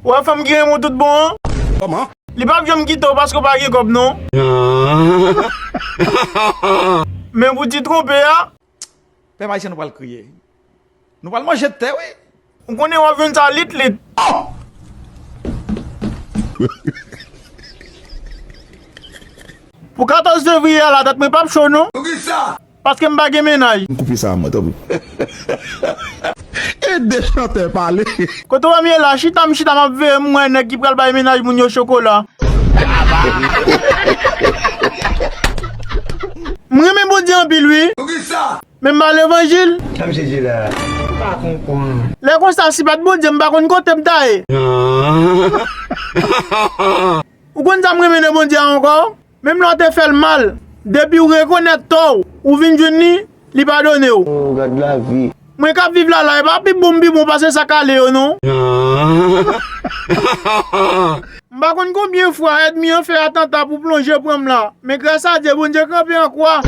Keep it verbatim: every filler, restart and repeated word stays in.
Ou wè fanm ki renmen w tout bon an? Kòman? Li p ap janm kite w paske w pa gen kòb non. Men pou ti twonpe a. Pèp ayisyen nou pral kriye. Nou pral manje tè wi. Ou konnen w ap jwenn sa lit lit. Pou katòz fevriye a la tèt mwen p ap cho non. Poukisa? Paske m pa gen mennaj. M koupe sa mwen tanpri. Ede chantè pale. Kote w wè m ye la chita m chita m ap veye m wè nèg ki pral bay mennaj moun yo chokola. M renmen Bondye anpil wi. Poukisa? Men m pa levanjil. Sa misye di la? M pa konprann. Lè konsa si pa t Bondye m pa konn kote m ta ye. Ou konn sa m renmen nan Bondye a ankò? Menm lè w te fè l mal, depi w rekonèt tò w, ou vin jwenn li, li padone w. Oh, gad lavi. Mwen k ap viv la la, e pa pi bon m pi bon pase sa k ale yo non. M pa konn konbyen fwa ènmi an fè atanta pou plonje pran m la, men gras a Dye Bondye kanpe an kwa.